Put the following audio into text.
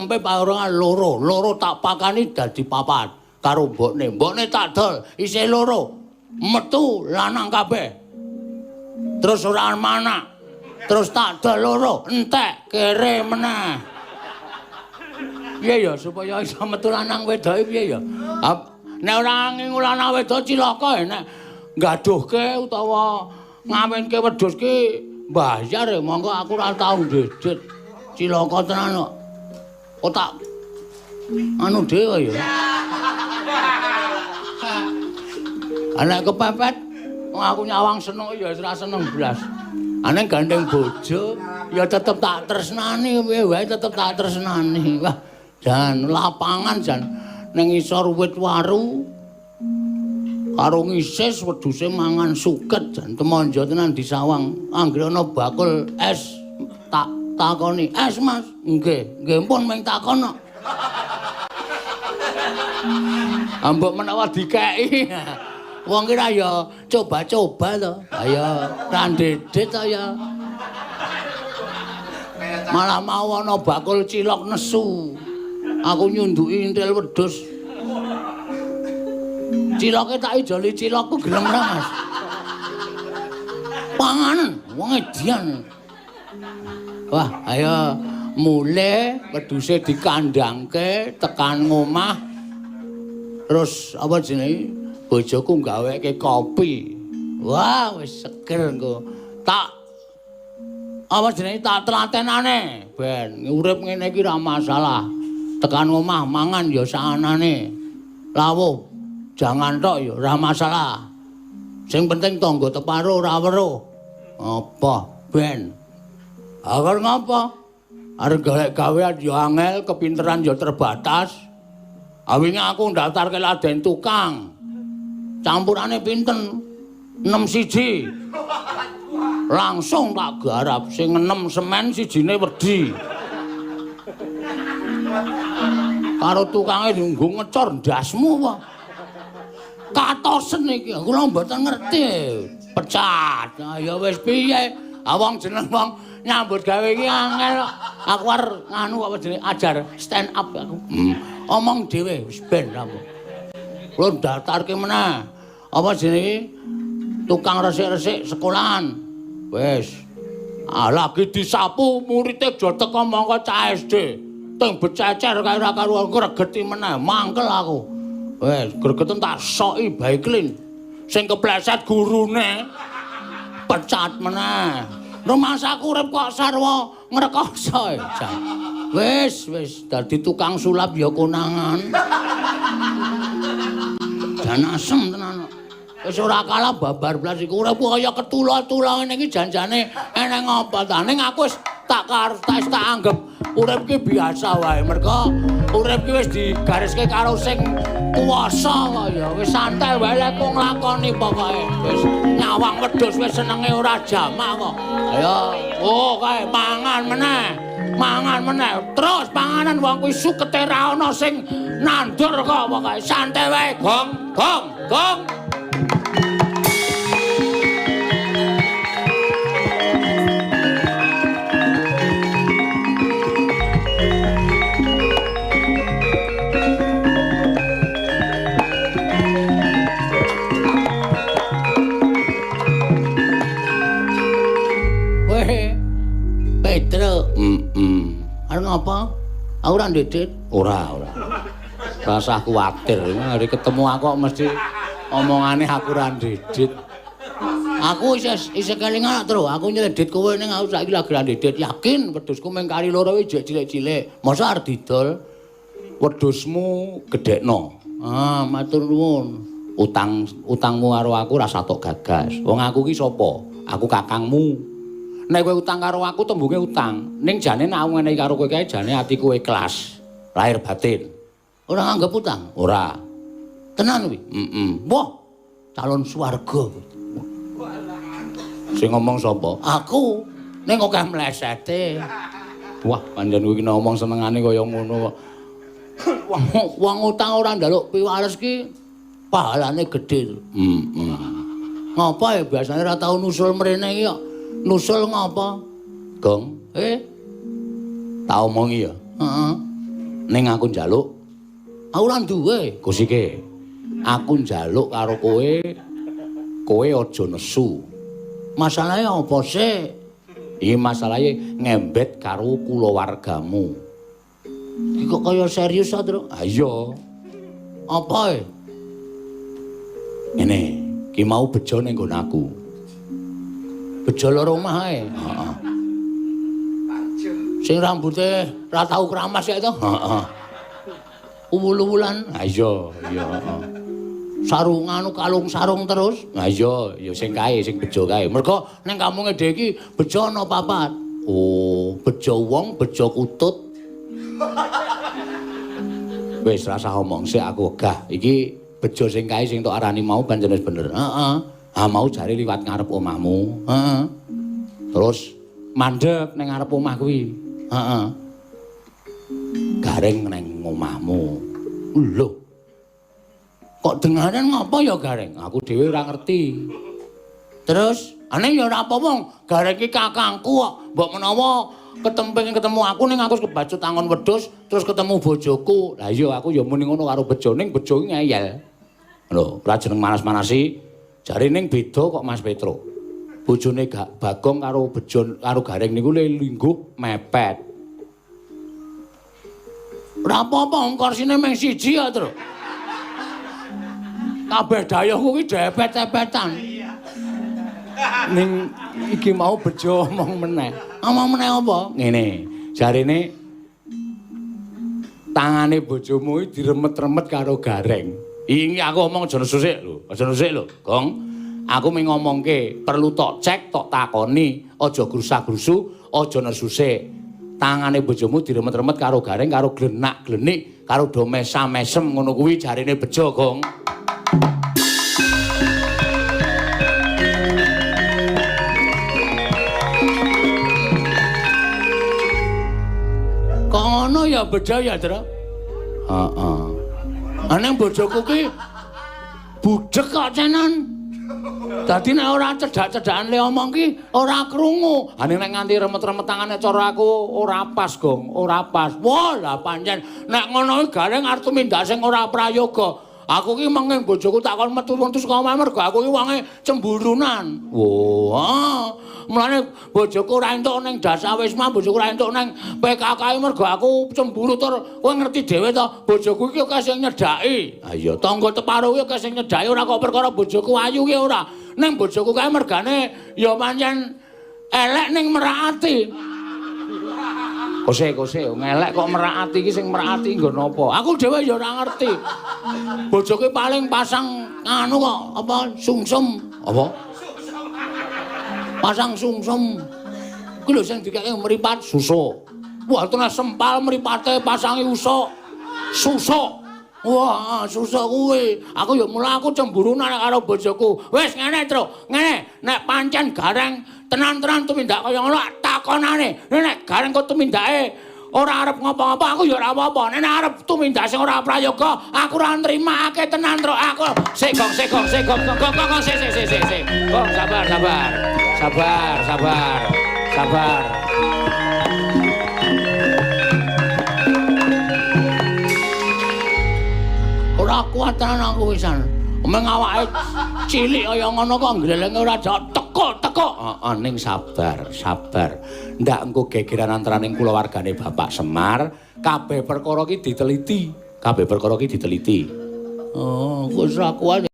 Sampe parongan loro, loro tak pakani dadi papat karo mbokne. Mbokne tak dol isih loro. Metu lanang kabeh. Terus ora manak. Terus tak dol loro, entek kere meneh. Piye ya supaya iso metu lanang wedoke piye ya? Nek ora ngingu lanang wedok cilaka nek gaduhke utawa ngawinke wedhus ki bayar ya monggo aku ora tau ndedit. Cilaka tenan kok. Kok tak anu dhewe ya. Anak kepepet aku nyawang seneng ya ora seneng blas. Aneng gandeng bojo ya tetep tak tresnani piye wae tetep tak tresnani. Wah, jan lapangan jan ning isor wit waru karo ngisis wedhuse mangan suket jan temonjo tenan disawang. Anggere ana bakul es tak takoni, "Es, Mas?" "Nggih, nggih pun mung takon kok." Ambok menawa dikeki. Wong ki ra ya coba-coba to. Ayo ra ndedit to ya. Malah mau ana bakul cilok nesu. Aku nyunduki intil wedhus. Ciloke tak ijoli cilokku gelem ra, Mas? Panganan wong edian. Wah, ayo mulih wedhuse dikandhangke tekan ngomah. Terus apa jenenge? Bojoku gaweke kopi. Wah, wis seger engko. Tak apa jenenge tak telatenane ben urip ngene iki ora masalah. Tekan omah mangan ya saanane. Lawuh jangan tok ya ora masalah. Sing penting tangga teparo ora weruh. Apa ben? Arep ngapa? Arep golek gawean ya angel, kepinteran ya terbatas. Awinge aku ndaftarke laden tukang. Campurane pinten? 6 siji. Langsung tak garap sing 6 semen sijine wedi. Karo tukange nggo ngecor ndasmu apa? Katosen iki, kula mboten ngerti. Pecat. Ya wis piye? Ah wong jeneng wong nyambut gawe iki angel kok. Aku arep nganu apa jenenge ajar stand up aku. Omong dhewe wis ben aku. Kula daftarke meneh. Apa jenenge? Tukang resik-resik sekolahan. Wis. Ah lagi disapu murite do teko mongko cah SD. Teng bececer kae ora karuan gregeti meneh, mangkel aku. Wis, gregeten tak soki baiklin. Sing kepleset gurune pecat meneh. Rumasaku urip kok sarwa ngrekoso. Wis, wis dadi tukang sulap ya konangan. Jan asem tenan. Wis ora kalah babar blas iku urip kaya ketula-tula ngene iki janjane eneng apa ta. Ning aku wis tak tak anggap urip ki biasa wae. Mergo urip ki wis digariske karo sing kuwasa kok ya. Wis santai wae lek nglakoni pokoke. Wis nyawang wedhus wis senenge ora jamak kok. Ayo, oh kae mangan meneh. Mangan meneh. Terus panganan wong kuwi sukete ra ana sing nandur kok pokoke. Santai wae, gong, gong, gong. Petro, arep ngapa? Aku ora ndedit. Ora, ora. Rasah kuwatir, hari ketemu aku kok mesti omongane aku ora ndedit. Aku isih kelingan tru, aku nyledit kowe ning aku saiki lagi ora ndedit. Yakin wedhusku mung kari loro iki jek cilik-cilik. Mosok arep didol? Wedhusmu gedhekno. Ah, matur nuwun. Utang utangmu karo aku ora satok gagas. Wong aku ki sapa? Aku kakangmu. Nek kowe utang karo aku tembunge utang. Ning jane nek aku ngene karo kowe kae jane atiku ikhlas. Lahir batin. Ora nganggep utang? Ora. Tenan kuwi? Heeh. Wah, calon swarga. Sing ngomong sapa? Aku. Ning akeh mlesete. Wah, pancen kuwi ngomong senengane kaya ngono kok. Wong utang ora njaluk piwales ki pahalane gedhe. Heeh. Ngapa ya biasane ora tau nusul mrene iki kok. Nusul ngapa? Gong. Tak omongi ya. Heeh. Ning aku njaluk, aku ora duwe Gusike. Aku njaluk karo kowe, kowe aja nesu. Masalahe apa sih? Iki masalahe ngembet karo kulawargamu. Iki kok kaya serius ta, Tru? Ha iya. Apa e? Ngene, iki mau bejo ning nggon aku. Bejo loro omah ae. Heeh. Sing rambute ora tau kramas ya to? Heeh. Uwul-uwulan. Ha iya, iya, heeh. Sarungan kalung sarung terus. Ha iya, ya sing kae, sing bejo kae. Mergo ning kampunge dhewe iki bejo ana papat. Oh, bejo wong, bejo kutut. Wis rasah omong sik aku wegah. Iki bejo sing kae sing tok arani mau pancen wis bener. Heeh. Ha mau jare liwat ngarep omahmu. Heeh. Terus mandek ning ngarep omah kuwi. Heeh. Gareng ning omahmu. Lho. Kok dengaren ngapa ya Gareng? Aku dhewe ora ngerti. Terus, aneh ya ora apa-apa, Gareng iki kakangku kok. Mbok menawa ketemping ketemu aku ning aku kebacut angon wedhus terus ketemu bojoku. Lah iya aku ya muni ngono karo Bejo ning Bejo iki ngeyel. Lho, ora jeneng manas-manasi. Jare ning beda kok Mas Petro. Bojone Bagong karo Bejo karo Gareng niku le lingguh mepet. Ora apa-apa wong korsine mung siji ya, Tru. Kabeh dayohku ki depet-depetan. Ning iki mau Bejo omong meneh. Omong meneh apa? Ngene, jarene tangane bojomu iki diremet-remet karo Gareng. Iki aku omong aja nesu sik lho, aja nesu sik lho, Gong. Aku mung ngomongke, perlu tok cek, tok takoni, aja grusa-grusu, aja nesu sik. Tangane bojomu diremet-remet karo Gareng, karo glenak-glenik, karo do mesam-mesem ngono kuwi jarene Bejo, Gong. Kok ngono ya Bejo ya, Tru? Heeh. Ning bojoku ki budhek kok cenan. Dadi nek ora cedhak-cedhakan le omong ki ora krungu. Ha nek nganti remet-remet tangane cara aku ora pas, Gong, ora pas. Wah, lah pancen nek ngono ki Gareng arep tumindak sing ora prayoga. Aku ki menging bojoku tak kon metu-metu saka omah mergo aku ki wonge cemburunan. Wah, mulane bojoku ora entuk ning dasawisma, bojoku ora entuk ning PKK mergo aku cemburu tur kowe ngerti dhewe to, bojoku iki akeh sing nyedhaki. Ha iya, tangga teparo kuwi akeh sing nyedhaki ora kok perkara bojoku ayu ki ora. Ning bojoku kae mergane ya pancen elek ning merak ati. Kose-kose ngelek kok merak ati iki sing merak ati nggo napa? Aku dhewe ya ora ngerti. Bojoku paling pasang anu kok apa sungsum. Apa? Pasang sungsum. Kuwi lho sing dikeke mripat susuk. Wah, tenan sempal mripate pasangi usuk. Susuk. Wah, susuk kuwi. Aku ya mula aku cemburu nek karo bojoku. Wis ngene, Tru. Ngene, nek pancen Gareng tenan-tenan tumindak kaya ngono takonane. Nek Gareng kok tumindake ora arep ngapa-ngapa aku ya ora apa-apa. Nek arep tumindak sing ora prayoga, aku ora nrimake tenan, Tru. Aku sik gong, sik gong, sik gong, gong, gong, gong, sik, sik, sik, sik, sik. Gong, sabar, sabar. Sabar, sabar. Sabar. Ora kuat tenan aku wisan. Meng awake cilik kaya ngono kok nglelenge ora jok tekuk-tekuk. Heeh, ning sabar, sabar. Ndak engko gegeran antaraning kulawargane Bapak Semar, kabeh perkara ki diteliti. Kabeh perkara ki diteliti. Oh, wis ora kuat.